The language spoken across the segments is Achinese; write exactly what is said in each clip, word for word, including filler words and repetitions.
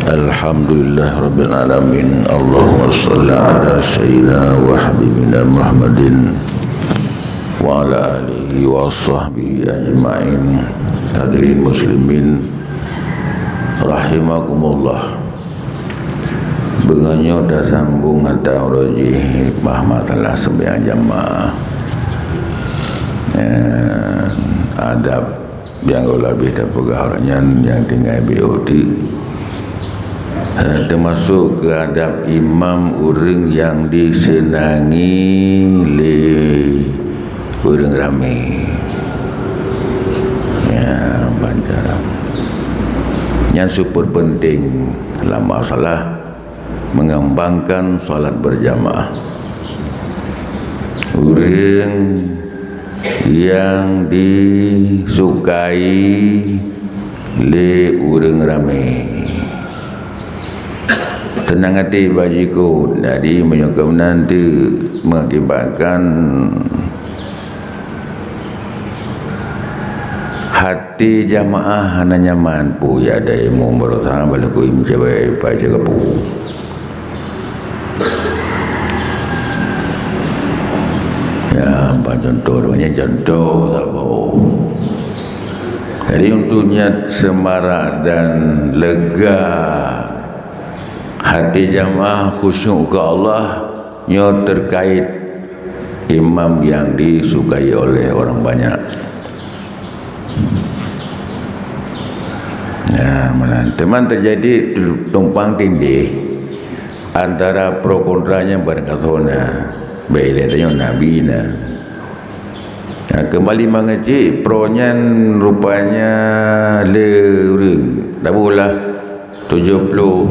Alhamdulillahirabbil alamin. Allahumma shalli ala sayyidina wa habibina Muhammadin wa ala alihi wa sahbihi ajma'in. Hadirin muslimin rahimakumullah. Beungoh nyoe tasambong ata uroe jih bah masalah seumayang jamaah. Eh, adab nyang goh leubeh tapeugah uroe nyan nyang tinggai B O T. Eh, teumasok keu adab imam ureuëng nyang diseunangi lé ureuëng ramé. Ya, bancaran. Nyan super penting lam masalah mengembangkan salat berjamaah. Ureuëng nyang disukai lé ureuëng ramé. Seunang até bak jikôt, jadi meunyoe keu meunan teuk mengakibatkan até jamaah hana nyaman, peue ya ada imum baroesa, balaku imum cewek, pai cakap peue. Ya, apa contoh, banyak contoh, tak mau. Jadi, untuk niat semarak dan lega hati jamaah khusyuk ke Allah, nyoe terkait imam yang disukai oleh orang banyak. Ya, meunan. Teuma teujadi tumpang tindih antara pro kontra nyang barangkasoe na. Bèk ilèe tanyoe nabi na. Nah, keumbali mangeucik, pro nyan rupanya le ureuëng. Taboh lah tujoh ploh,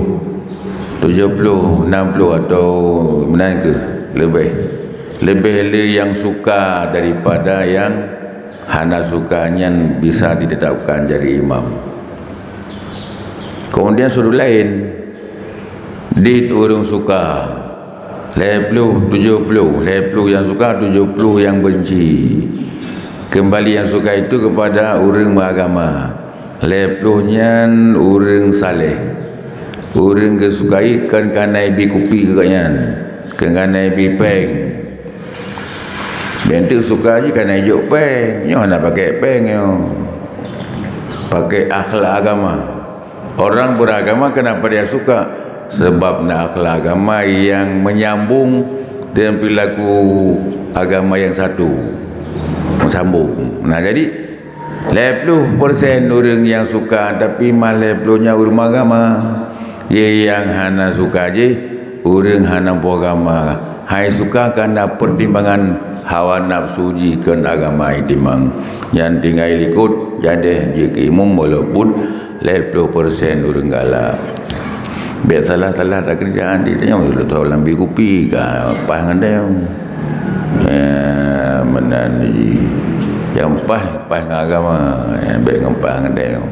tujoh ploh, nam ploh atau meunan keuh, leubeh. Leubeh le nyang suka daripada nyang hana suka nyan bisa ditetapkan jadi imam. Kemudian sudut laén, dit ureuëng suka, lhèe ploh, tujoh ploh, lhèe ploh nyang suka, tujoh ploh nyang benci. Keumbali nyang suka itu kepada ureuëng meuagama. Lhèe ploh nyan ureuëng saleh. Ureuëng geusukai kon ka na ibi kupi keu gobnyan, kon ka na ibi péng. Bék teuk suka jih ka na ijok péng, nyoe hana pakai péng nyoe. Pakai akhlak agama. Orang beragama kenapa dia suka? Sebab na akhlak agama yang menyambung dengan perilaku agama yang satu. Meusambung. Nah, jadi, lhèe ploh persen ureuëng nyang suka, tapi mah lhèe ploh nyan ureuëng meuagama. Ye nyang hana suka jih, ureuëng hana peugama. Hai suka kana pertimbangan hawa nafsu jih kon agama jitimbang. Nyan tinggai likot jadeh jih keu imum walaupun lhèe ploh persen ureuëng galak. Bék salah-salah takeureuja, di tanyoe lheueh lam bi kupi ka paih ngon dayong. Ya, meunan jih. Nyang paih, paih ngon agama, ya, bék ngon paih ngon dayong.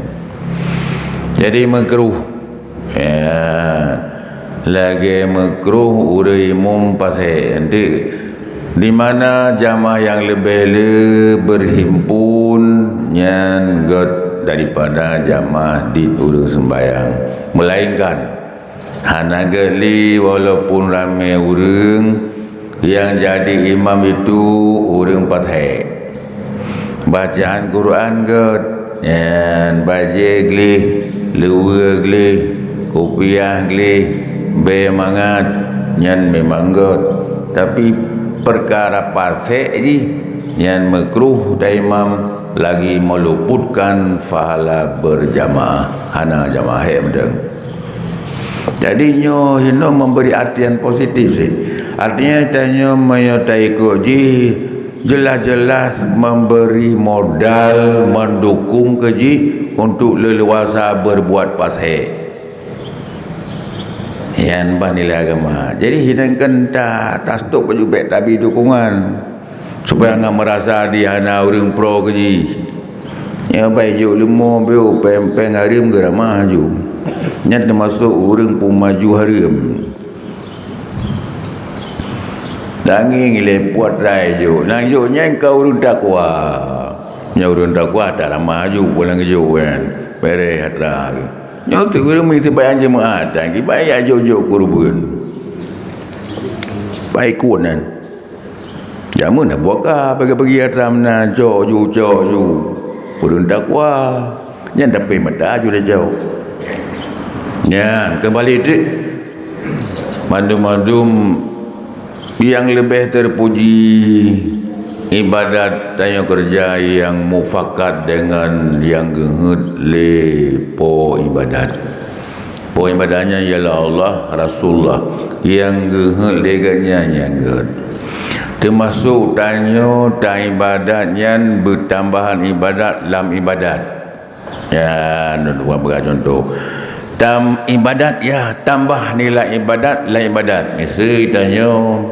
Jadi makruh. Ya, lagèe makruh ureuëng imum pasék. Di mana jamaah nyang leubeh le berhimpun nyan gèt daripada jamaah dit ureuëng seumbahyang. Melainkan, hana gèt le walaupun ramé ureuëng, nyang jadi imam itu ureuëng pasék. Bacaan Quran gèt, nyan bajèe gleh, luweue gleh, kupiah gleh, bèe mangat, nyan memang gèt. Tapi peukara pasék jih, nyan makruh dan imam lagi meluputkan pahala berjamaah, hana jamaah hék mantong. Jadi nyoe hinoe memberi artian positif sih. Artinya tanyoe meunyoe taikot jih jelas-jelas memberi modal mendukung keu jih untuk leuluasa berbuat pasék. Nyan bah nilai agama. Jadi hidang kan ta, ta stop baju bèk tabi dukungan. Supaya ngon meurasa di hana ureuëng pro keu jih. Nyan bai jok leumo beu péng-péng hareuem geuramah ju. Nyan teumasok ureuëng peumaju hareuem. Tangieng ilée puat rai jok. Nang jok nyan ka ureuëng takwa. Nyan ureuëng takwa tak ramah ju pulang jok kan. Bereh atra. Nyoe teureumeung seumayang jeumaat, dan kiban jak jok-jok kurban. Pai kunan. Jameun na buka pagi-pagi atra meunan, cok ju, cok ju. Ureueng takwa. Nyan tapi mata ju dah jok. Nyan, kembali teuk. Mandum-mandum nyang leubeh teupuji ibadat tanyoe keureuja nyang mufakat deungon nyang geuheuet lé po ibadat. Po ibadat nyan ialah Allah, Rasulullah, nyang geuheuet lé geuhnyan nyang geuheuet. Teumasok tanyoe taibadat nyan beutambahan ibadat lam ibadat. Ya, lôn buat peugah contoh. Tam ibadat, ya, tambah nilai ibadat lam ibadat. Miseu tanyoe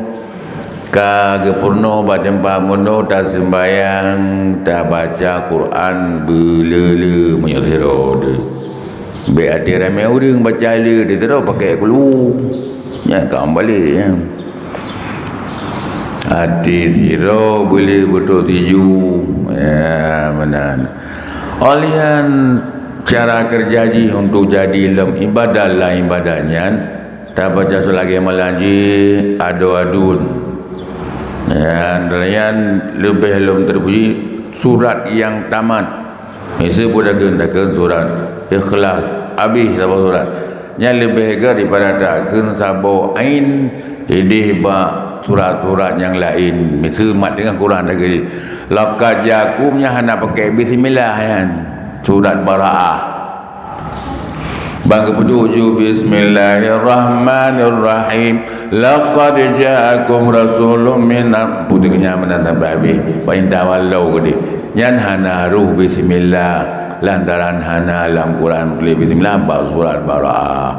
ka geupeurunoe bak teumpat meunoe taseumbayang, tabaca Quran beuleu-leu meunyoe sidroe teuh. Bèk até ramé ureueng baca le, di sidroe pakai kulu. Nyan ka meubalek, ya. Até sidroe beuleu beutôi siju. Ya, meunan. Óh lheueh nyan, cara keureuja jih untuk jadi lom ibadat lam ibadat nyan, tabaca seulagèe malam jih, adoe aduen. Nyan, nyan leubeh lom teupuji surat nyang tamat. Miseu buet takheun, takheun surat Ikhlas, abéh saboh surat. Nyan leubeh gèt daripada takheun saboh ain idéh bak surat-surat nyang laén. Miseu mat teungoh Quran takheun, "Laqad ja'akum," nyan hana pakai bismillah nyan. Surat Bara'ah. Ban geupeuduek ju, "Bismillahirrahmanirrahim. Laqad ja'akum rasulun min an-," putéh nyan meunan sampai habéh. "Fa in tawallau," geudeh. Nyan hana roh bismillah, lantaran hana lam Quran tuléh bismillah bak surat Bara'ah.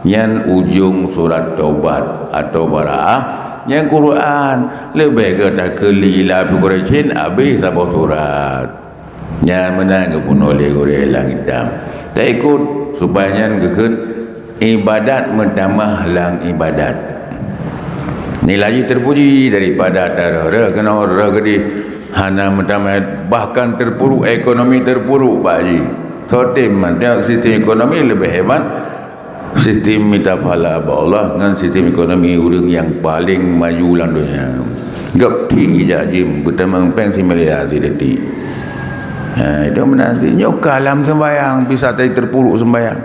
Nyan ujong surat Taubat atau Bara'ah. Nyan Quran, leubeh gèt takheun li ila fi Quraisyin, abéh saboh surat. Nyan meunan geubunoe lé gurèe lam kitab. Taikot supaya nyan geukheun ibadat meutamah lam ibadat. Nilai jih teupuji daripada tareuh-reuh keunoe reuh keudeh hana meutamah, bahkan teupuruk, ekonomi teupuruk bak jih. Soe tem mantong sistem ekonomi leubeh hebat sistem mita pahala bak Allah ngon sistem ekonomi ureueng nyang paleng maju lam donya. Gop ti jak jim beutamong péng similiar sidetik. Ha, itu meunan ti. Nyoe ka lam sembayang bisa tai teupuruk sembayang.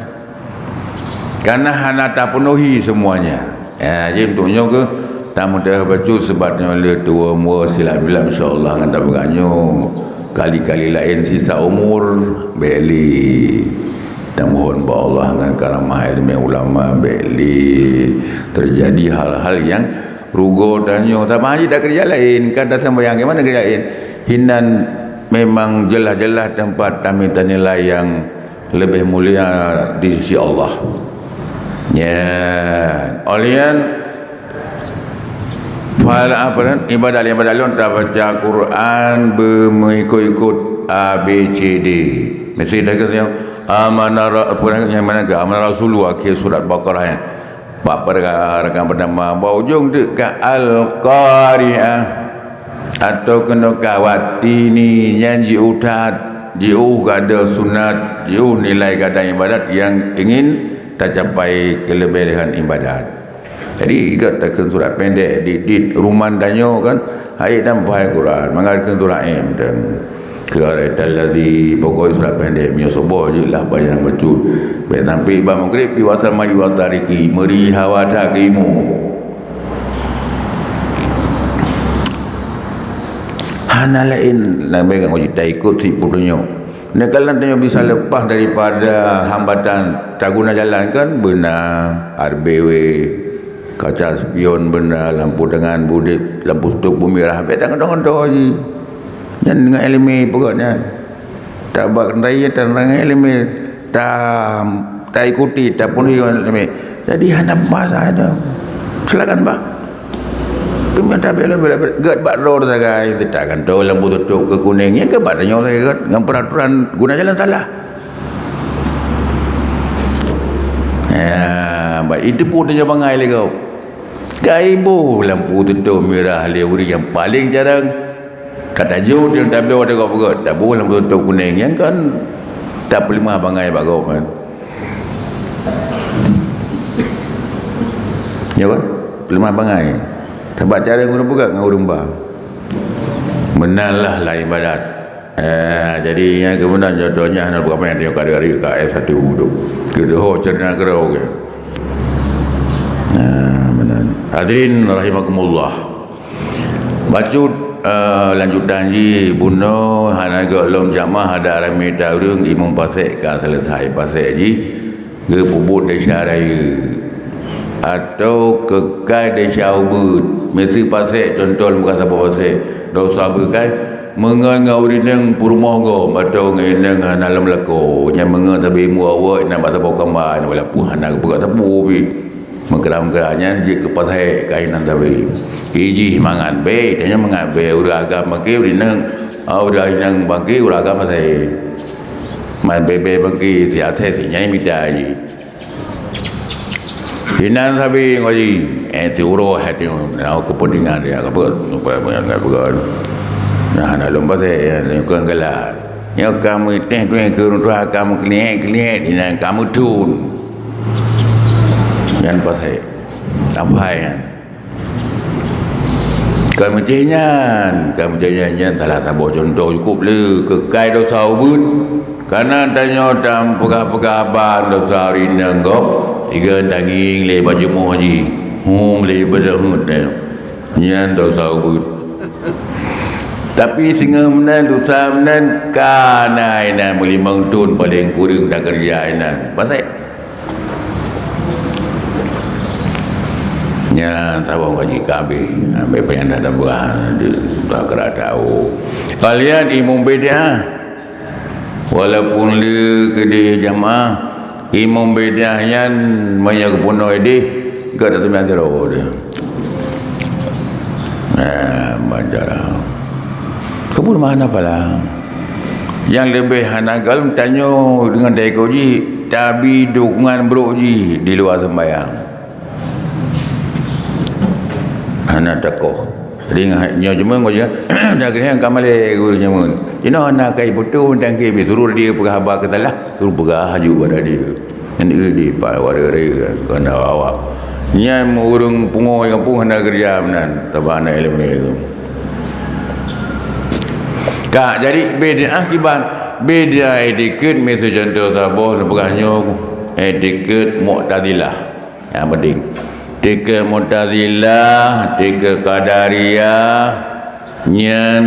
Karena hana tapeunuhi semuanya. Ha, jadi untuk nyoe keuh tamu dah bacut sebab nyoe le tuwo muwa silap-silap, insya Allah ngon tapeugah nyoe. Kali-kali laén sisa umur bèk lé. Tamohon bak Allah ngon karamah ileumèe ulama bèk lé teujadi hal-hal nyang rugoe tanyoe. Tapi hana takeureuja laén, ka taseumbayang, bagaimana keureuja laén? Hinan memang jeulaih-jeulaih teumpat tamita nilai nyang leubeh mulia di sisi Allah. Ya, óh lheueh nyan, pahala apa nyan? Ibadat-ibadat lôn tabaca Quran beumeuikot-ikot A B C D. Mesti dah kata, "Amana ra-," apa nyan, nyang mana ke? "Amana Rasulu," akhé surat Baqarah nyan. Bak peureukan pertama, bak ujong teuk ka Al-Qari'ah. Atau keunoe ka Wattini, nyan jiôh that, jiôh gada sunat, jiôh nilai gada ibadat nyang ingin tacapai keuleubeh lé ibadat. Jadi, gèt takheun surat pendek, dit-dit, ruman tanyoe kan, hai dan bahai Quran, mangat kheun surat M dan Qira'atal ladzi, pokok surat pendek, meunyoe soe boh jeuet lah payah bacut. Bèk sampai bak Maghrib, "Fi was sama'i wat tariqi," meuri hawa that keu imeum. Hana laén, nang bèk ngon taikot si peutunyok. Nyoe kalon tanyoe bisa leupah daripada hambatan, taguna jalan kan, beuna, R B W, kaca spion beuna, lampu tangan budek, lampu stop beumirah, bèk tangon-tangon jih. Nyan deungon ileumèe peugot nyan. Tabak raya tangon ileumèe, ta, taikuti, tapeunuhi ngon ileumèe. Jadi hana masa dah. Silakan, Pak. Teuma tabela-bela gèt bak droe sagai, kita kan tahu lampu tutop keu kunéng, nyan keuh bak tanyoe sagai gèt ngon peraturan guna jalan salah. Ya, bak itu pun tanyoe bangai lé gob. Kaiboh lampu tutop mirah lé ureueng nyang paleng jarang. Ka tajok nyang tabloe di gob peugot, taboh lampu tutop kunéng, nyan kan tapeuleumah bangai bak gob kan. Ya kan? Peuleumah bangai. Sabab cara ureuëng peugah ngon ureuëng ba. Meunan lah lam ibadat. Eh, jadi nyang keumudian contohnya hana bukan main dia kada hari ka S satu tu. Kita ho cerna kerau ke. Ah, meunan. Hadirin rahimakumullah. Bacut, eh, lanjutan jih bunoe hana gok lom jamaah ada ramé ta ureuëng imum pasek ka selesai pasek jih. Geupeubuet desya rayeuk, atawa keukai desya ubeut. Miseue pasek, contoh lôn peugah saboh pasek, desya ubeut kai, meungon ngon ureuëng inong peurumoh gob, atawa ngon inong hana lom lakoe, nyan meungon sabe muak-uak, inan bak saboh kamba, inan bak lampôh, hana geupeugah sapeue pih. Meukeurah-meukeurah nyan jeuet keu pasek kai inan sabe. Ijih mangat bèe, tanyoe mangat bèe, ureuëng agam bangke ureuëng inong, ah, ureuëng inong bangke ureuëng agam pasek. Man bèe-bèe bangke siasai sinyai mita jih. Inan sabe ngon jih, eh, siuroe hati nyoe, na kepentingan dia, apa, apa, apa, apa. Nah, na lom pasek, ya, bukan galak. Nyoe kamoe teh tu yang keu tuha kamoe keliek-keliek, inan kamoe thon. Nyan pasek. Sampai nyan. Ka meucéh nyan, ka meucéh nyan, nyan salah saboh cuntoh cukôp le keukai desya ubeut. Kana tanyoe tampeugah-peugah ban desya ureuëng inong gob, sigoe tangieng lé bak jumoh jih, hom lé beudeuheuet nyan. Nyan desya ubeut. Tapi singoh meunan, desya meunan, kana inan meulimong thon paleng kureueng takeureuja inan. Pasek. Nyan saboh gaji ka habéh, habéh panyang dah buah, dah geura tahu. Kalian imum bid'ah. Walaupun le keudeh jamaah, imum bid'ah nyan meunyoe geupunoe ideh, gata seumayang sidroe deh. Nah, baca. Kebun mana pala? Nyang leubeh hana galom tanyoe deungon teuka jih, tabi dukungan brok jih di luwa seumbayang. Hana takoh. Ringah nyoe cuma ngoi dah keuneuk ka malée guru nyamun. Inoe hana kai beutôi tangke bi suruh dia peugah haba keu salah, suruh peugah haju bak dia. Nyan di pa wara-wara keu na awak. Nyan ureuëng pungo nyang pun hana keureuja meunan, sabab hana ileumèe tu. Ka jadi bid'ah kiban, bid'ah etiket miseue contoh saboh neupeugah nyoe etiket Mu'tazilah. Nyang penting. Tika Mu'tazilah, tika Qadariyah, nyan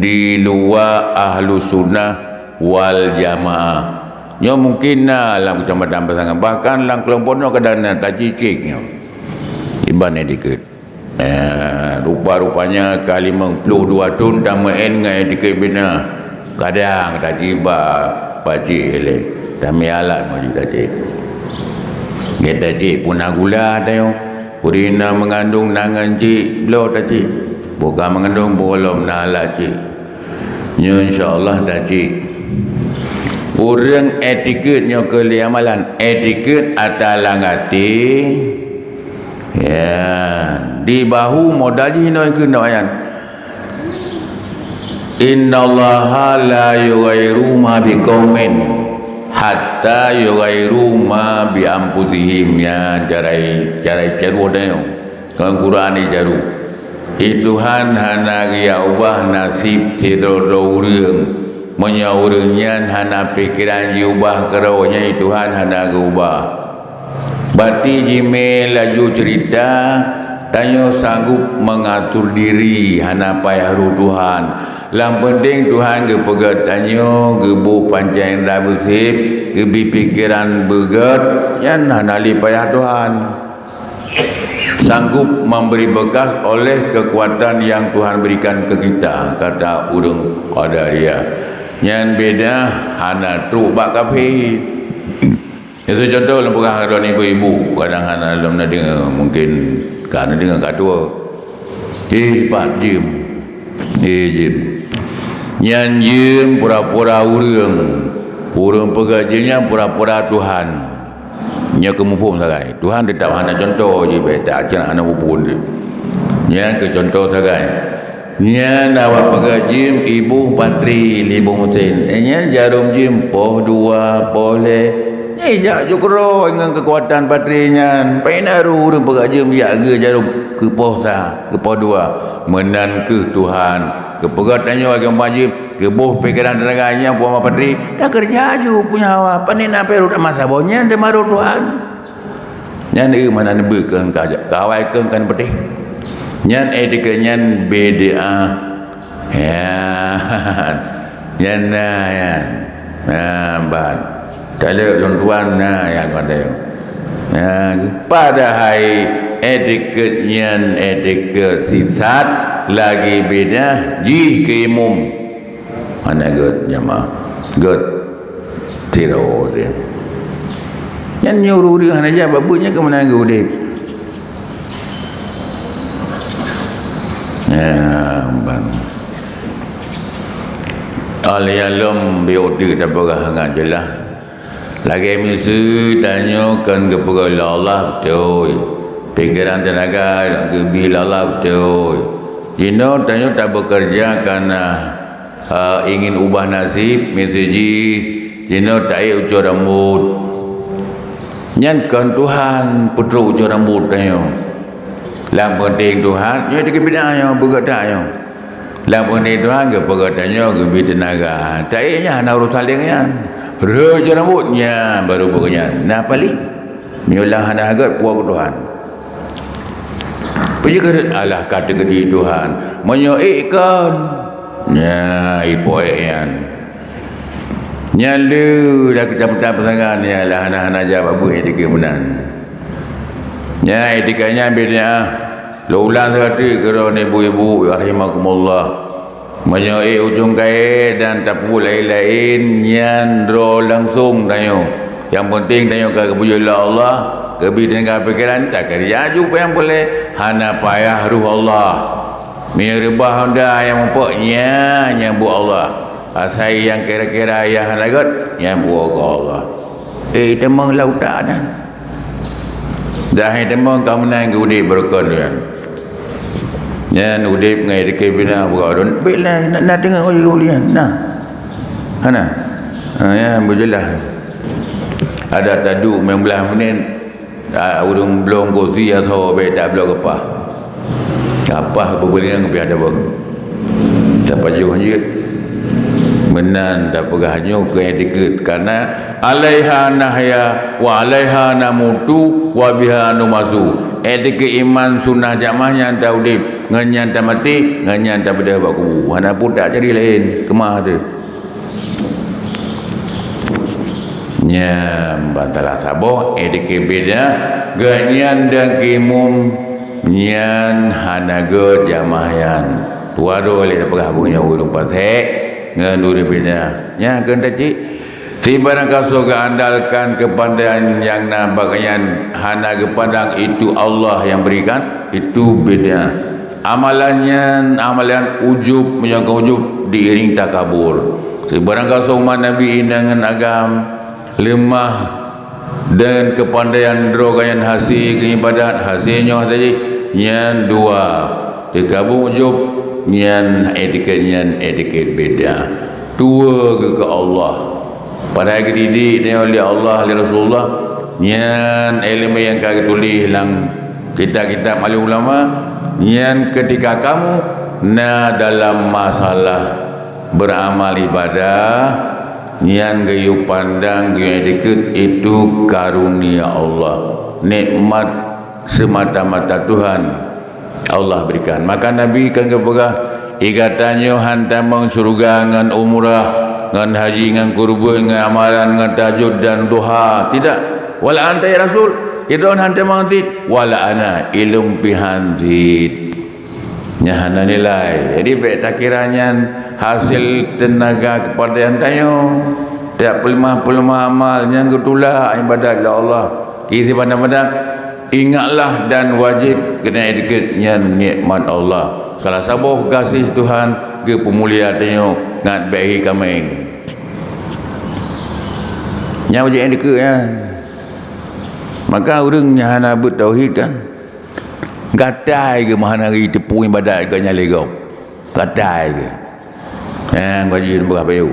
di luwa Ahlus Sunnah wal Jamaah. Nyoe mungkin na lam keucamatan Pasangan, bahkan lam kelompok nyoe kadang na tacicik nyoe. Iban etiket. Eh, rupa-rupanya ka limong ploh dua thon tameu'en ngon etiket bina. Kadang tacit ba pacit ilée, tamialat ngon jih tacit. Gét tacit pun na gula tanyoe, ureuëng na meungandong na ngon cit bloe tacit. Bukan meungandong bolom na alat cit. Nyoe insya Allah tacit. Ureuëng etiket nyoe keu lé amalan, etiket ata lam até. Ya, di bahu modal jih inoe keunoe nyan. Innallaha la yughayyiru ma biqaumin hatta yughayyiru ma bi anfusihim. Ya, jarai, jarai caru dah nyoe. Kon Quran ni caru. I Tuhan hana geujak ubah nasib sidroe-droe ureuëng. Meunyoe ureuëng nyan hana pikeran jiubah keudroe nyan, i Tuhan hana geuubah. Bati jimé laju ceurita, tanyoe sanggup meungatur diri, hana payah roh Tuhan. Lam peunteng Tuhan geupeugét tanyoe, geuboh panca indra beusép, geubri pikeran beugét, nyan hana lé payah Tuhan. Sanggup memberi bekas oleh kekuatan yang Tuhan berikan ke kita, kata ureuëng Qadariyah. Nyan beda hana trok bak kafé. Miseu contoh lôn peugah droeneuh ibu-ibu, kadang hana lom na deungoe, mungkin ka na deungoe ka tuwoe. Eh, pat jeuem. Eh, jeuem. Nyan jeuem pura-pura ureuëng. Ureuëng peugah jeuem nyan pura-pura Tuhan. Nyoe keu muphom sagai. Tuhan teutap hana contoh jih bak ita, cit hana muphom deh. Nyan keu contoh sagai. Nyan awak peugah jeuem iboh patri libong meusén. Eh, nyan jarom jeuem poh dua, poh lhée, Eh, jak jukroe ngon keukuatan baterai nyan. Pai na ureuëng peugah jeuem jak geu jaroe keupoh sa, keupoh dua. Meunan kheueh Tuhan. Keupeugah tanyoe agama jeuem, keuboh pikeran teunaga nyang puama baterai, takeureuja ju punya hawa. Pane na peurut masa boh nyan teumaru Tuhan. Nyan eu mana neubeuet keu engka, kawai keu engka neupeuteh. Nyan eh dikeue nyan bid'ah. Ya. Nyan na nyan. Nah, ban. Taleuek lôn tuan na nyang kon tayong. Nah, padahai etiket nyan etiket sisat lagi bid'ah jih keu imum. Hana gét jamaah. Gét tiro dia. Nyan nyuruh dia hana jak babut nyan keu meunan geuh udeb. Ya, ban. Alia lom biôk teuk tapeugah ngon jeulaih. Lagée miseue tanyoe kon geupeugah lé Allah beutôi. Pikeran teunaga geubri lé Allah beutôi. Jinoe tanyoe tabeukeureuja kana ha, ingin ubah nasib, miseue jih jinoe taék ucok rambot. Nyan kon Tuhan peutrok ucok rambot tanyoe. Lam peunteng Tuhan, nyoe dikeue bid'ah nyoe, beugata nyoe. Lam peunteng Tuhan geupeugah tanyoe geubri teunaga. Taék nyan hana urosan lé nyan. Rhot ucok rambot nyan baru beugeuh nyan. Na paléh. Meunyoe lam hana gét puwoe keu Tuhan. Peue jeuet alah ka teukeudi Tuhan. Meunyoe ék kon. Nya, ipo ék nyan. Nyan le dah keucamatan peusangan nyan lah hana-hana jak bak buet etika meunan. Nya etika nyan bid'ah. Lôn ulang sigoe teuk keu droeneuh ibu-ibu rahimakumullah. Meunyoe ék ujong kayée dan tapeubuet laén-laén, nyan droe langsong tanyoe. Nyang peunteng tanyoe ka geupeujeuet lé Allah, geubri teunaga pikeran, takeureuja ju peue nyang peureulée, hana payah roh Allah. Meunyoe reubah honda nyang muphom, nyan nyang buet Allah. Asai nyang kira-kira nyang hana gét, nyan buet Allah. Eh, teuma lam utak nyan. Dah hai teuma ka meunan geuh udeb beureukan nyan. Nyan udeb ngon etika bid'ah buka ureueng. Bèk lah, na, na teungoh ujong ulian. Nah. Hana. Ha, nyan beujeulaih. Ada taduek lima belas menit, ah, ureueng blong kursi atau bèk tabloe geupah. Kapah beubeureungang piah tabeueng. Tapajoh jeuet. Meunan tapeugah nyoe keu etika, karena alaiha nahya wa alaiha namutu wa biha numasu. Etika iman sunnah jamaah nyan taudeb, ngon nyan tamaté, ngon nyan tabeudôh bak kubu. Hana putak jadi laén, keumah teuh. Nyan ban salah saboh etika bid'ah, geuhnyan dan kimum nyan hana gét jamaah nyan. Tuha droe lé tapeugah bunoe ureueng pasék ngon ureueng bid'ah. Nyan keuh tacit. Sibarang kasoe geuandalkan keupandaian nyang na bak nyan hana geupandang itu Allah yang berikan, itu bid'ah. Amalan nyan, amalan ujub, meunyoe kon ujub diiring takabur. Sibarang kasoe umat Nabi inong ngon agam leumah dan keupandaian droe geuhnyan hase geuibadat, hase nyoe hase jih, nyan dua. Teukabung ujub, nyan etika nyan etika bid'ah. Tuwoe geuh keu Allah. Padahai geudidik tanyoe lé Allah, lé Rasulullah, nyan ileumèe nyang ka geutuléh lam kitab-kitab alim ulama, nyan ketika kamu na dalam masalah beuramal ibadah, nyan geuyue pandang, geuyue etika itu karunia Allah, nikmat semata-mata Tuhan Allah berikan. Maka Nabi kan geupeugah, "Gata nyoe han tamong syeuruga ngon umrah, ngon haji, ngon kurban, ngon amalan, ngon tahajud dan duha." Tidak. "Wala anta ya Rasul?" "Droeneuh han tamong cit." "Wala ana, ilôn pih han cit." Nyan hana nilai. Jadi, bèk takira nyan hasil teunaga keupandaian tanyoe. Tiep peuleumah-peuleumah amal nyang geutulak ibadat lé Allah. Kisi pandang-pandang, ingatlah dan wajéb keuneuk dikeue nyan nikmat Allah. Salah saboh gaséh Tuhan geupeumulia tanyoe ngat bèk hi kaméng. Nyan wajéb dikeue nyan. Maka ureueng nyang hana beuet tauhid kan, gatai geuh meuhana geuteupeue ibadat geuh nyan lé gob. Gatai geuh. Eh, ngaji beurah bayu.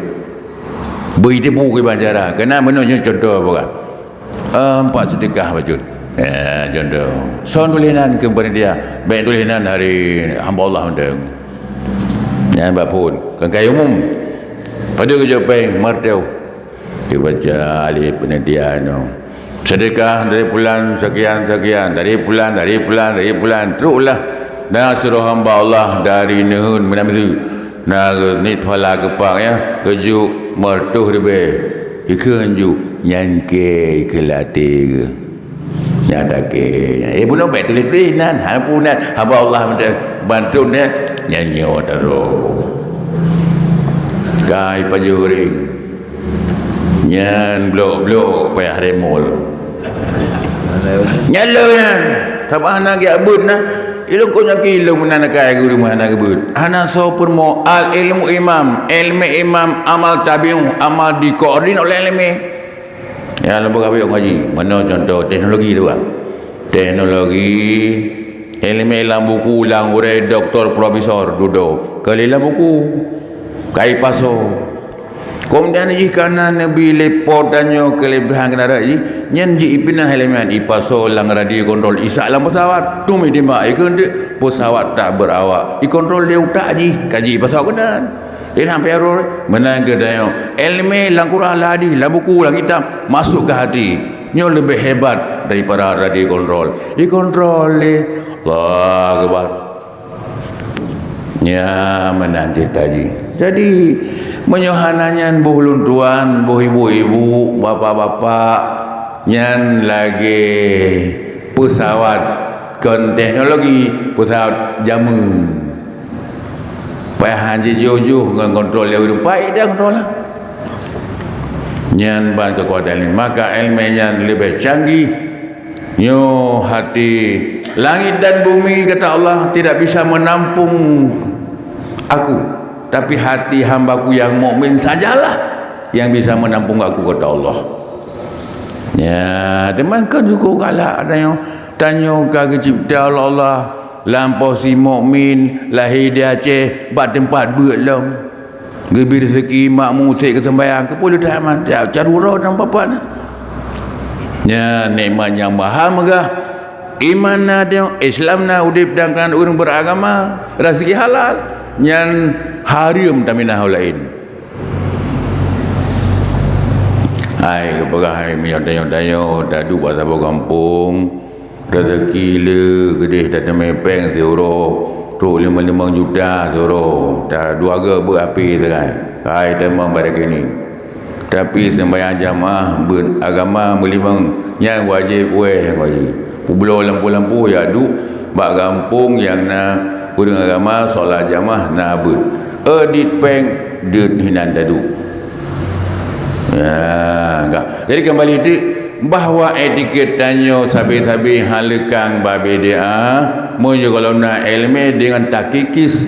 Beu iteupeue kiban cara. Keunan meunyoe contoh beurah. Empat seudeukah bacut. Eh, contoh. Son tuléh nan keu panitia. Bèk tuléh nan hari hamba Allah mantong. Nyan bak phon. Kon kayèe umum. Padub keu jok pèng, marteu. Dibaca alif panitia nyoe. Seudeukah dari pulan sekian-sekian, dari pulan, dari pulan, dari pulan. Troklah. Na sidroe hamba Allah dari neuheun meunan miseue. Na nit phala keupak, ya, keuju meureutoh ribèe. Ikheun ju, nyan kèe ikheun lam até geuh. Nyan takèe. Eh, bunoe bèk tuléh-tuléh nan, hana peue nan. Haba Allah minta bantu nyan, nyan nyoe taroh. Kai pajoh ring. Nyan blok-blok payah remol. Nyan le nyan. Sabab hana geujak beuet na. Ilôn kon nyang kilôn meunan akai geuh rumoh hana geubeuet. Hana soe peurumoh al ilmu imam, ilmu imam amal tabi'u, amal dikoordinir oleh ilmu. Ya, lôn peugah bak ngaji. Meunoe contoh teknologi tu, bang. Teknologi, ilmu lam buku, lam gurèe, doktor, profesor, dudoe. Kali lam buku. Kai pasoe. Keumudian jih kana neubi lé po tanyoe keuleubehan keunarak jih, nyan jih ipinah elemen ipasoe lam radio kontrol isak lam pesawat. Tumi timbak ikheun dek pesawat tak berawak. Ikontrol lé utak jih, ka jih ipasoe keunan. Jadi sampai arur, meunan keu tanyoe. Ilmu lam Quran, lam hadis, lam buku, lam kitab, masuk ke hati. Nyoe leubeh hebat daripada radio kontrol. Ikontrol lé Allah Akbar. Nya meunan ceurita jih. Jadi, meunyoe hana nyan boh lôn tuan, boh ibu-ibu, bapak-bapak, nyan lagèe pesawat kon teknologi, pesawat jameun. Payah han jijoh-joh ngon kontrol lé ureueng, pai dah kontrol lah. Nyan ban keukuatan ilmu. Maka ilmu nyan leubeh canggih. Nyoe hati, langit dan bumi, kata Allah, tidak bisa menampung Aku, tapi hati hamba-Ku yang mukmin sajalah yang bisa menampung Aku, kata Allah. Ya, teuma kon syukur galak tanyoe, tanyoe ka geucipta oleh Allah lam posisi mukmin, lahé di Aceh, bak teumpat beuet lom. Geubri reuzeki makmu sép keu seumbahyang, keupeue leutak iman? Ya, caru roh dan papat na. Nyan nikmat nyang maha meugah. Iman na, Islam na, udép dan keunan ureueng beragama, reuzeki halal, nyan hareuem taminah ureueng laén. Hai, geupeugah hai meunyoe tanyoe-tanyoe taduek bak saboh gampông, reuzeki le geudeh tateumé péng siuroe, trok limong-limong juta siuroe, ta dua geu beu api teukai. Hai teuma bak rekening. Tapi seumbahyang jamaah beuet agama meulimong nyan wajéb, wéh wajéb. Peubloe lampu-lampu jak duek bak gampông nyang na ureueng agama, solat jamaah na beuet. Audit péng deuet hinan taduek. Ya, ka. Jadi kembali tu, bahwa etiket tanyoe sabe-sabe haleukang bak bid'ah, meunyoe gohlom na ileumèe deungon takikis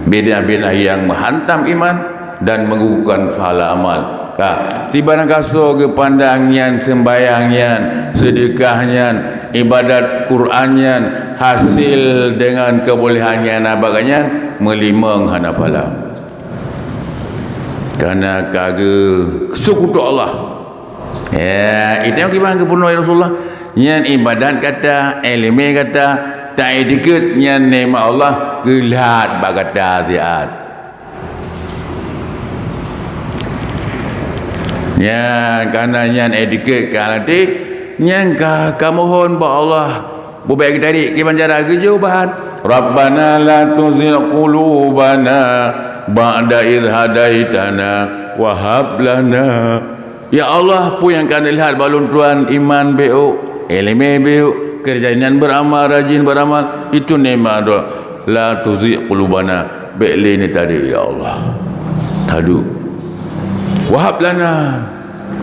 bid'ah-bid'ah nyang meuhantam iman dan meugugurkan pahala amal. Ka, sibarang kasoe geupandang nyan seumbahyang nyan, seudeukah nyan, ibadat Quran nyan, hasil deungon keubolehan nyang na bak nyan, meulimong hana pahala. Karena ka geuseukutu Allah. Ya, itu yang kiban geupeureunoe ya Rasulullah. Nyan ibadat gata, ileumèe gata, ta etiket nyan nikmat Allah geulhat bak gata siat. Nyan, karena nyan etiket ka latih, nyan ka kamohon bak Allah. Bubek geutarek kiban cara geujok bahan. Rabbana la tuzigh qulubana ba'da idh hadaitana wa hab lana. Ya Allah, peue nyang ka neulihat bak lôn tuan iman beuh, ileumèe beuh, keureuja nyan beuramal, rajin beuramal, itu nikmat droe. La tuzigh qulubana, bèk lé neutarek ya Allah. Taduek. Wa hab lana,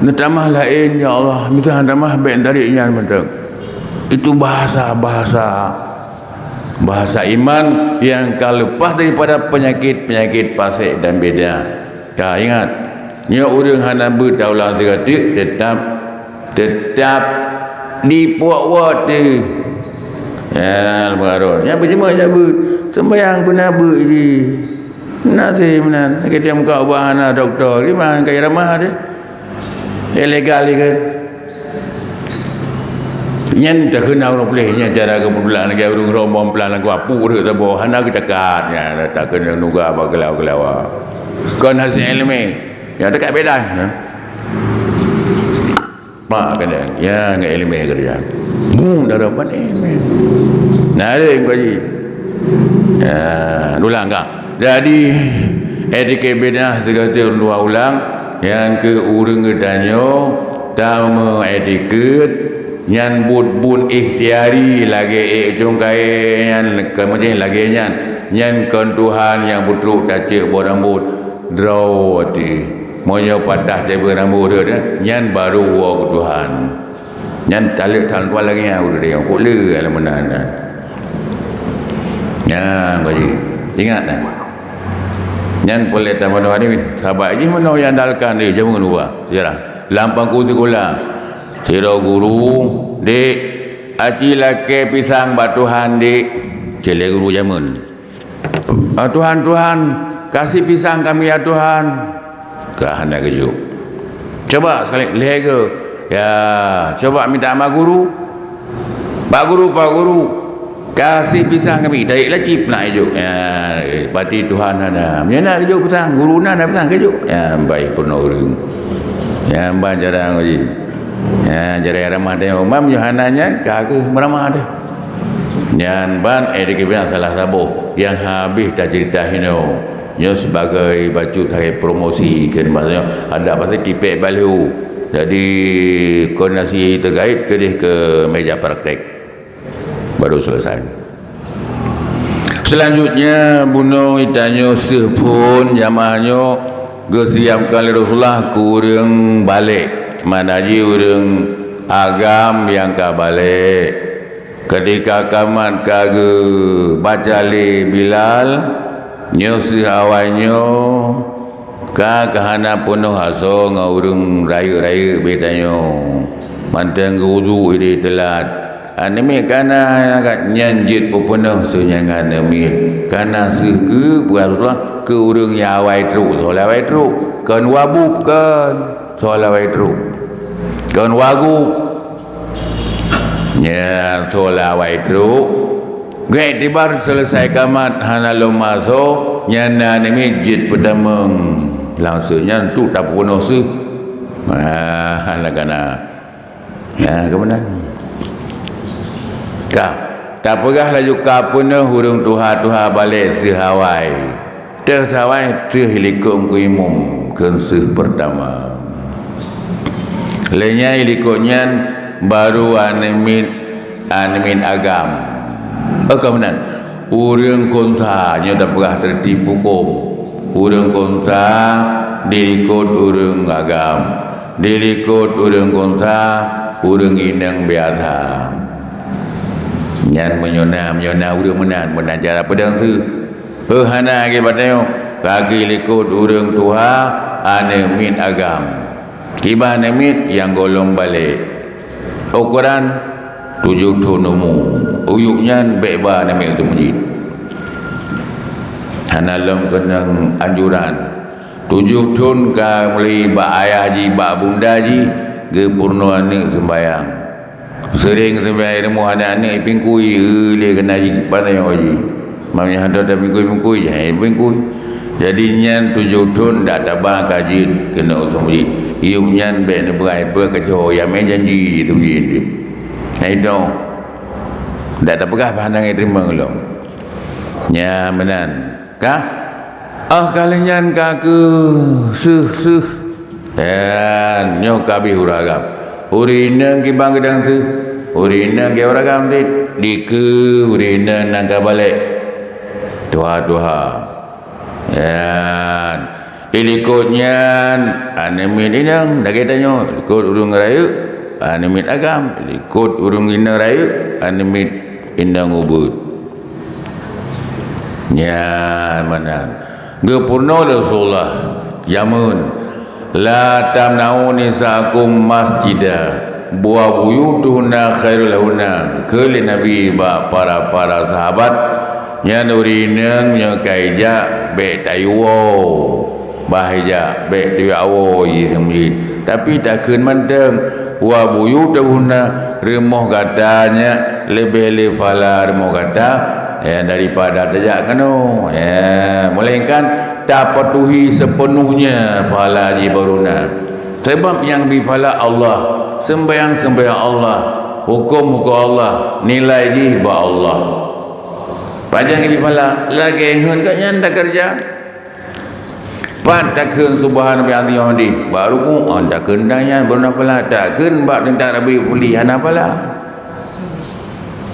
neutamah laén ya Allah, mita tamah bèk neutarek nyan mantong. Itu bahasa-bahasa Bahasa iman nyang ka leupah daripada peunyakét-peunyakét fasek dan bid'ah. Ka ingat, nyoe ureueng hana beuet taulang sigoe teuk, teutap, teutap dipuwoe-woe teuh. Ya, lam pengaruh. Nyan peucuma jak beuet. Seumbahyang pun hana beuet jih. Na si meunan, sakét muka ubak hana dokto, di mana kaya ramah deh. Ilegal ikheun. Nyan takheun na ureuëng puléh nyan cara geupeudulak lagée ureuëng rombong plan lagu apuk reuek saboh hana geutakat nyan takheun nuga bak geulawa-geulawa. Kon hase iéleumé. Nyan takat beda nyan. Mak kena ya ngai iéleumé kerja. Mu dara pan iéleumé. Nah, ada yang kaji. Ya, ulang ka. Jadi etika beda segala dua ulang. Nyan keu ureuëng geutanyoe tameuetikeuet nyan buet-buet ikhtiari lagée ék cong kayée nyan keumudian lagée nyan. Nyan kon Tuhan nyang peutrok tacek boh rambot droe até. Meunyoe patah teubiet rambot rhot nyan baru woe keu Tuhan. Nyan taleuek that Tuhan lagée nyan ureuëng nyang kok le alam meunan. Nyan kaji. Ingat nah. Nyan peulet tamanoe hadirin, sahabat jih meunoe nyang dalkan di jameun ubah sejarah. Lam pangku sikula, sidroe guru, "Dek, aci lakée pisang bak Tuhan, Dek." Cék lé guru jameun. "Ah, Tuhan, Tuhan, kasih pisang kami ya Tuhan." Ka hana geujok. Coba sekali lhée go. Ya, coba minta sama guru. "Pak guru, pak guru, kasih pisang kami." Tarik lagi peunak ijok. Ya, berarti Tuhan hana. Meunyoe na geujok pisang, guru na ada pisang geujok. Ya, baik peunoh ureuëng. Ya, ban cara ngaji. Ya, cara ramah deh. Umam Yohana nyan ka keuh meramah deh. Nyan ban eh dikira salah saboh yang habis tacerita hino. Nyoe sebagai bacut hai promosi kan maksudnya ada pasti tipek baliho. Jadi koordinasi terkait kedeh ke meja praktek. Baru selesai. Selanjutnya bunoe itanyoe seuh phon jamaah nyoe geusiapkan lé Rasulullah keu ureuëng balek. Mana ji ureuëng agam nyang ka balek. Ketika kamat ka geubaca lé Bilal, nyoe seuh awai nyoe ka, ka hana peunoh asoe ngon ureuëng rayeuk-rayeuk beutanyoe. Mantong geuwudu ideh teulat. Aneuk miet kana nyan jeuet peupeunoh seuh nyan ngon aneuk miet. Kana seuh geupeugah Rasulullah keu ureuëng nyang awai trok, soe awai trok. Kon wabub kon, soe awai trok. Kon wagub. Nyan soe awai trok. Geuiktibar selesai kamat hana lom asoe, nyan na aneuk miet jeuet peutamong. Langsung nyan tu tapeunoh seuh. Ah, hana kana. Ya, kemudian. Ka, tapeugah laju ka peunoh ureuëng tuha-tuha balek seuh awai. Teuh sawai teuh likot keu imum kheun seuh peurtama. Lheueh nyan likot nyan baru aneuk miet, aneuk miet agam. Oh, ka meunan. Ureuëng konsa nyoe tapeugah teureutib huköm. Ureuëng konsa dilikot ureuëng agam. Dilikot ureuëng konsa, ureuëng inong biasa. Nyan meunyoe na, meunyoe na ureuëng meunan, meunan cara peudong teuh. Peu hana lagée bak tanyoe, ka geulikot ureuëng tuha aneuk miet agam. Kiban aneuk miet nyang gohlom balek. Ukoran tujoh thon umu. Uyueb nyan bék ba aneuk miet u meuseujid. Hana lom keunong anjuran. Tujoh thon ka mulai bak ayah jih, bak bunda jih, geupeurunoe aneuk seumbahyang. Seuréng seumbahyang rumoh aneuk-aneuk ipingkui, eu, lé keunan jih, pane nyoe jih. Mam nyan hantom tapingkui-pingkui, jih ipingkui. Jadi nyan tujoh thon dak taba ka jeuet keunoe u meuseujid. Iyueb nyan bék neubeuet peue keucoe nyang mé janji teubiet. Nah, itu. Dak tapeugah bah hana teurimong lom. Nyan meunan. Ka? Ah, ka lheueh nyan ka keu seuh-seuh. Dan nyoe ka habéh ureuëng agam. Ureuëng inong kiban geudong teuh. Ureuëng inong kiban ureuëng agam teuh. Dikeue ureuëng inong nyang ka balek. Tuha-tuha. Dan ilikot nyan aneuk miet inong, lagée tanyoe, likot ureuëng rayeuk, aneuk miet agam, likot ureuëng inong rayeuk, aneuk miet inong ubeuet. Nyan meunan. Geupeurunoe lé Rasulullah jameun, "La tamna'u nisa'akum masjida, wa buyutuhunna khairul lahunna," kheun lé Nabi bak para-para sahabat, nyan ureuëng inong nyoe ka ijak bék tayue woe, bah ijak bék tayue woe jih seumeujid. Tapi takheun mantong, "Wa buyutuhunna," rumoh gata nyan leubeh le pahala rumoh gata, ya, daripada tajak keunoe. Ya, melainkan tapatuhi sepenuhnya pahala jih baru na. Sebab nyang bi pahala Allah, sembahyang-sembahyang Allah, huköm-huköm Allah, nilai jih bak Allah. Pajan nyang bi pahala, lagée ngon gobnyan takeureuja. Pat takheun subhana rabbiyal azim, baru ku, oh, takheun dan nyan, baru na pahala. Takheun bak teuntang Rabi Fuli, hana pahala.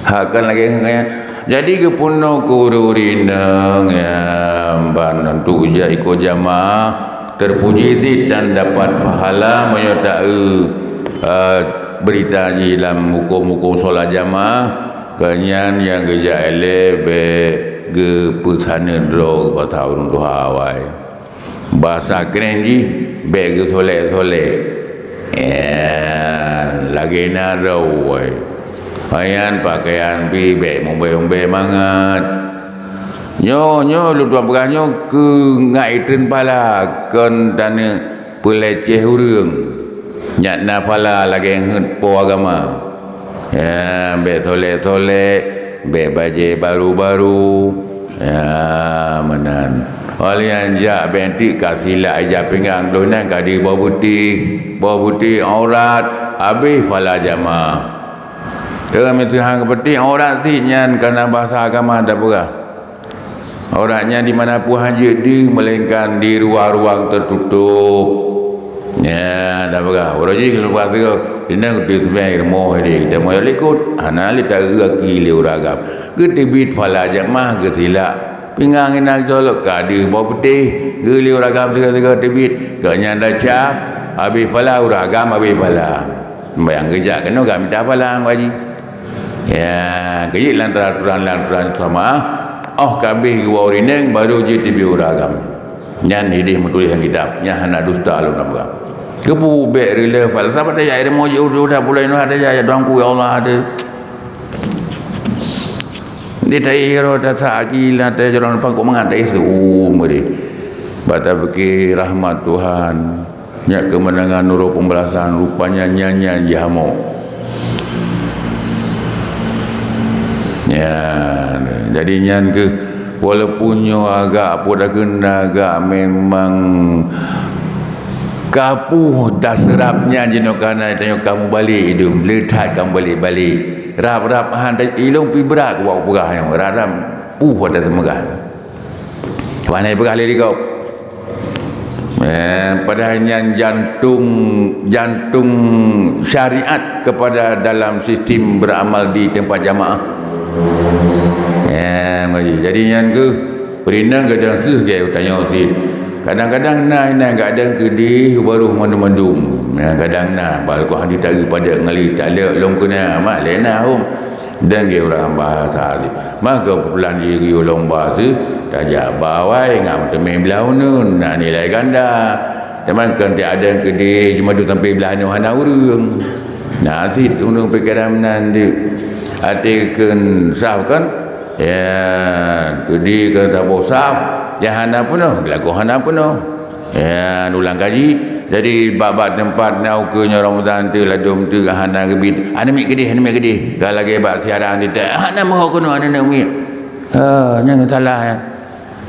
Hak kan lagée ngon gobnyan. Jadi geupeunoh keu ureuëng inong nyang ban untuk jak iko jamaah, terpuji cit dan dapat pahala meunyoe ta-, eh, berita jih lam huköm-huköm solat jamaah, keu nyan nyang geujak ilée bék geupeusaneut droe bak ureuëng tuha awai. Basa kréng jih, bék geusolek-solek. Ya, lagée na droe. Nyan pakaian pih bék meuubée-ubée mangat. Nyoe, nyoe lôn tuan peugah nyoe keu ngat itreun pahala kon taneuk peuleceh ureuëng. Nyak na pahala lagée ngon po agama. Ya, bék solek-solek, bék bajée baru-baru. Ya, meunan. Óh lheueh nyan jak bék tik ka silak ija pinggang, lheueh nyan ka diboh putéh. Boh putéh aurat, habéh pahala jamaah. Teuma meusihan keu putéh aurat cit nyan kana basa agama tapeugah. Aurat nyan di mana pun hana jeuet deuh, melainkan di ruang-ruang tertutup. Ya, dah peugah. Uroe jih kalau peugah sigoe, di na kutu seumai rumoh di, kita moyok likot. Hana le ta-eu aki lé ureuëng agam. Geuteubiet pahala jamaah geusilak. Pinggang inan colok ka deuh boh putéh, geulé ureuëng agam sigoe-sigoe teubiet. Keu nyan daca, habéh pahala ureuëng agam, habéh pahala. Sembahyang geujak keunoe ka mita pahala ngon haji. Ya, keujiek lam aturan, lam aturan sama. Oh, ka habéh geuwoe ureuëng inong, baru jiteubiet ureuëng agam. Nyan hidéh meutuléh lam kitab, nyan hana dusta lôn peugah. Keupeue bék rila falsafah tajak ilmu jih udah bulan Indonesia tajak, ya Tuhanku, ya Allah, ada. Di tai ro tasa aki la tai jalan pangkok mangat tai su meuréh. Bata pike rahmat Tuhan. Nyak keumeunangan nurot pembalasan, rupanya nyan-nyan jihamok. Ya, jadi nyan keuh, walaupun nyoe agak peue takheun agak memang kapuh daseurap nyan jinoe kana tanyoe kamu balek idum, le that kamu balek-balek. Rab-rab han ilong pi brat wak peugah nyoe, rab-rab puh ada teumeugah. Pandai peugah lé gob. Eh, padahai nyan jantung, jantung syariat kepada dalam sistem beramal di tempat jamaah. Eh, jadi nyan keuh peurinang gadang seuh gaya utanyoe cit. Kadang-kadang na inan gadang keudeh baroh mandum-mandum. Kadang na balkoh hana tagi pada ngali tak lek lom kena mak lena hom. Dan gaya ureuëng bahasa cit. Maka pulan jih geuyue lom bahasa, tajak bawai ngat meuteumé blah uneun, na nilai ganda. Teuma kan tiada keudeh jimadu sampai blah uneun hana ureuëng. Na cit ureuëng pikiran meunan deuek. Até kheun saf kan? Ya, keudeh kheun saboh saf, ya hana peunoh, lagoe hana peunoh. Ya, ulang kaji. Jadi bak-bak teumpat na ukeue nyoe Ramadan teu ladom teu hana geubit. Hana miet keudeh, hana miet keudeh. Ka lagée bak siaran teutek, hana meuho keunoe hana miet. Ha, nyang salah nyan.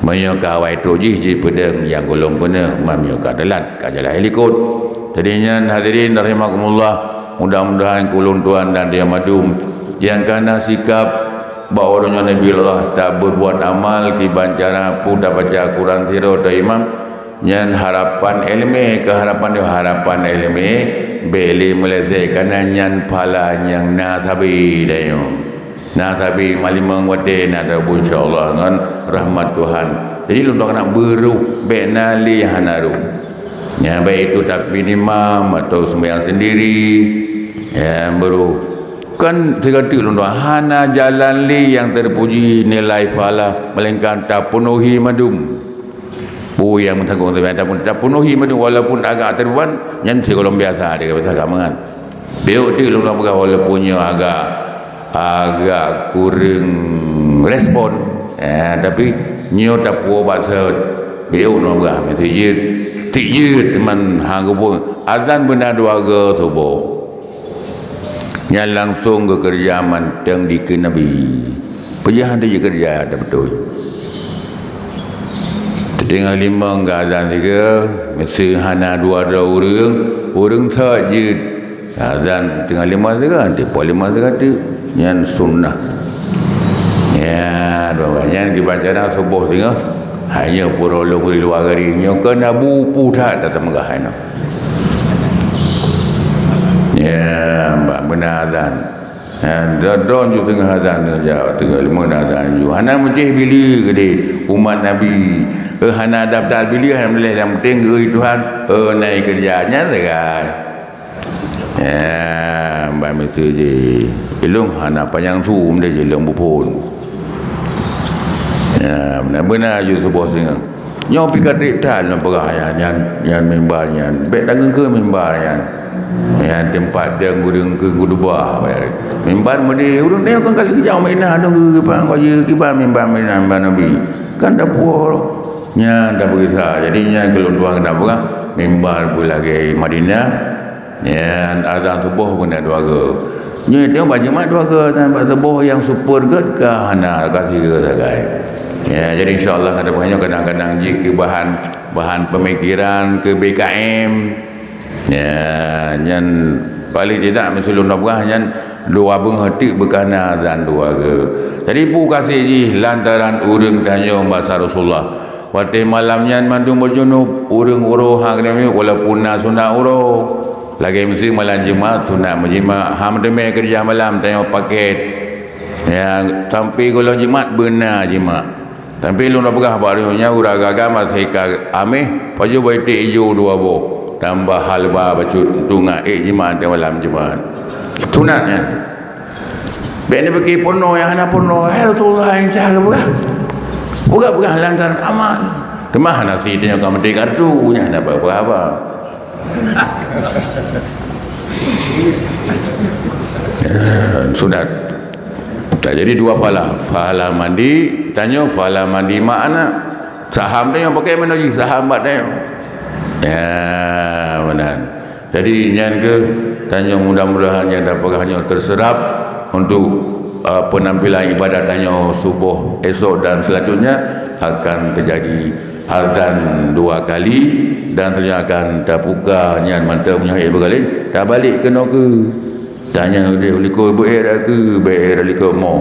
Meunyoe ka awai trok jih jipeudong nyang golom beuneuh, meunyoe ka teulat ka jalan likot. Jadi nyan hadirin rahimakumullah, mudah-mudahan keu ulôn tuan dan dia madum nyang kana sikap bak uroe nyoe Nabi Allah tabuet buet amal kiban cara peue tabaca Quran sidroe atau imam. Nyan harapan iéleumé, keu harapan nyoe harapan iéleumé, bék lé meuleusée kana nyan phala nyang na sabe tanyoe. Na sabe malimong watée na tabu insyaallah ngon rahmat Tuhan. Jadi lôn tuan keuneuk beuruh bék na lé hana rhueng. Nyan baik itu tapin imam atau sembahyang sendiri. Ya, beuruh. Kan sigoe teuk lôn tuan hana jalan lé nyang terpuji nilai phala melainkan tapeunuhi mandum. Peue nyang meusagoe sabe ataupun tapeunuhi mandum walaupun agak teureuban, nyan sigohlom biasa, dia biasa ka mangat. Piôh teuk lôn peugah walaupun nyoe agak, agak kureueng respon, eh, tapi nyoe tapuwoe bak seuôt. Piôh nyoe bah, meuseujid. Sijid teuma han geupeu. Azan beuna dua goe suboh. Nyan langsong geukeureuja mantong dikeue Nabi. Peue han teukeureuja beutôi. Teungoh limong geuazan sigoe, meuseu hana dua droe ureuëng, ureuëng sot jeuet. Azan teungoh limong sigoe, teupeu limong sigoe teuk. Nyan sunnah. Ya, dua nyan kiban cara suboh singoh. Hanya pura lôn di luwa gari nyoe keu nabu putat tateumegah hana. Ya, bak beuna azan. Ha, dodon ju teungoh azan teungoh jawab, teungoh limong azan ju. Hana meucéh bili keudeh umat Nabi. Eh, hana daftar bili, alhamdulillah, yang penting geu Tuhan, eh, naik kerja nyan sagai. Ya, ban miseujid. Ilong hana panyang su meude jilong bupon. Ya, beuna-beuna ju suboh singoh. Nyoe pih ka trép that lôn peugah nyan, nyan, nyan mimbar nyan. Bék tangeung keu mimbar nyan. Nyan teumpat deueng ureuëng keu khutubah. Mimbar meudeh ureuëng nyoe kan kali keujang Madinah dong keu kiban, keu kiban mimbar Madinah, mimbar Nabi. Kan dapuoh nyan tapeugisa. Jadi nyan keu lôn tuan keunan peugah mimbar beulagée Madinah. Nyan azan suboh beuna dua goe. Nyoe teuh bak Jumat dua goe, azan bak suboh nyang super gét ka hana, ka sigoe sagai. Ya, jadi insya Allah ka depan nyoe kadang-kadang jih keu bahan, bahan pemikiran keu B K M. Ya, nyan paling tidak meusulung dua belas nyan dua beungoh teuk beukana azan dua goe. Jadi peue kaseh jih lantaran ureuëng tanyoe basa Rasulullah. Watée malam nyan mandum beujunub, ureuëng uroe ha keudeh walaupun na sunat uroe. Lagée miseue malam Jumat sunat meujimak, ha meuteumé keureuja malam tanyoe paket. Ya, sampai gohlom Jumat beuna jimak. Sampai lôn peugah bak ureuëng nyan ureuëng agam-agam masih ka améh, pajoh bak iték ijo dua boh, tambah halba bacut untuk ngak ék jimak di malam Jumat. Sunat nyan. Bék neupike peunoh nyang hana peunoh, hai Rasulullah nyang cah geupeugah. Peugah-peugah lantaran aman. Teuma hana si tanyoe ka meuti kartu, nyan hana peue-peue haba. Sunat. Nah, jadi dua pahala. Pahala mandi, tanyoe pahala mandi mak anak. Saham tanyoe pakai meunoji saham bak tanyoe. Ya, meunan. Jadi nyan keuh tanyoe mudah-mudahan nyang tapeugah nyoe teuseurap untuk, uh, penampilan ibadat tanyoe suboh esok dan selanjutnya akan terjadi azan dua kali dan selanjutnya akan tabuka nyan mantong meunyoe ék beugaleng tabalek keunoe keu. Tanyan udeh likot beu ék rakeu, beu ék likot mo.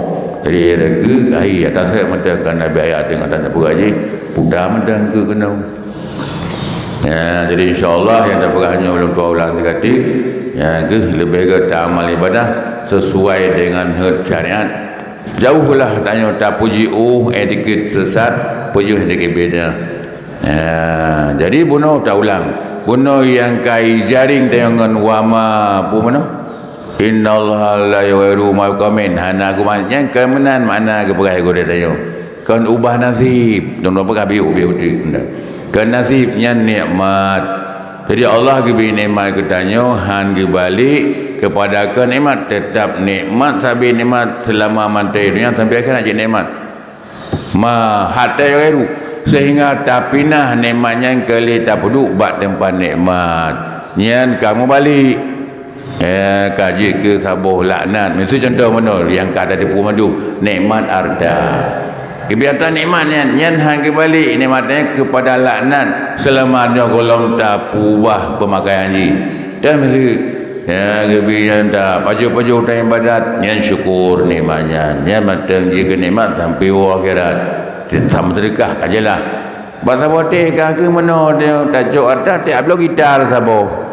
Jadi ék rakeu ahi atas mantong kan Nabi ayat teuh dan tapeugah jih puta mantong keu keunoe. Ya, jadi insya Allah nyang tapeugah nyoe ulôn tuan ulang teugatik, ya, geuh leubeh geuh taamal ibadah sesuai dengan hot syariat. Jauhlah tanyoe tapuji uh etiket sesat, puji etiket beda. Ya, jadi bunoe taulang. Bunoe nyang kai jaring tanyoe ngon wama, peue meunoe? Innallaha la yughayyiru ma biqaumin. Hana geumat nyang keumeunang makna geupeugah gurée tanyoe. Kon ubah nasib, dong peugah biuk-biuk tu. Kon nasib nyan nikmat. Jadi Allah geubri nikmat keu tanyoe han geubalek keupada kon nikmat, teutap nikmat sabe nikmat seulama mantong donya sampai akhirat jeuet nikmat. Ma hatta yughayyiru sehingga tapinah nikmat nyan keu lé tapeuduek bak teumpat nikmat. Nyan ka meubalek. Eh, ka jeuet keu saboh laknat. Miseue cuntoh meunoe nyang ka tateupeue mandum, nikmat hareuta. Keubiasaan nikmat nyan, nyan han geubalek nikmat nyan keupada laknat seulama nyoe gohlom tapeubah peumakaian jih. Dah miseue, ya, geubi nyan tapajoh-pajoh dan ibadat, nyan syukur nikmat nyan. Nyan mantong jeuet keu nikmat sampai u akhirat. Sama seudeukah ka jeulaih. Bak saboh teh ka keu meunoe tacok atra teh abloe gitar saboh.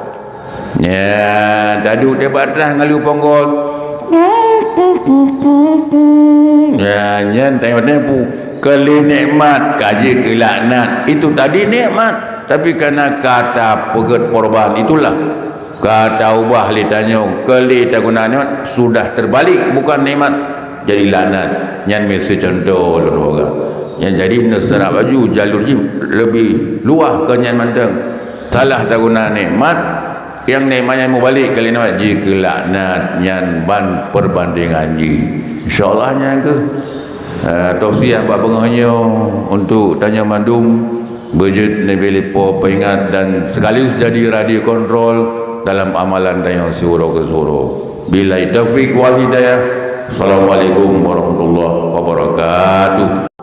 Ya, taduek teh bak atas ngalu ponggol. Ya, nyan tayong tempu. Keu lé nikmat ka jeuet keu laknat. Itu tadi nikmat, tapi karena ka tapeugét korban itulah ka taubah lé tanyoe keu lé taguna nikmat sudah terbalik bukan nikmat jadi laknat. Nyan miseue cuntoh lôn peugah. Nyan jadi meuneuseurap laju jalur jih leubeh luwah keu nyan mantong. Salah taguna nikmat, nyang nikmat nyan mubalek kali nyan jih keu laknat nyan ban perbandingan jih. Insya Allah nyan keuh, eh, tausiah bak beungoh nyoe untuk tanyoe mandum. Beujeuet neubri lipo peuingat dan sekaligus jadi radio kontrol dalam amalan tanyoe siuroe keu siuroe. Billahi taufiq wal hidayah. Assalamualaikum warahmatullahi wabarakatuh.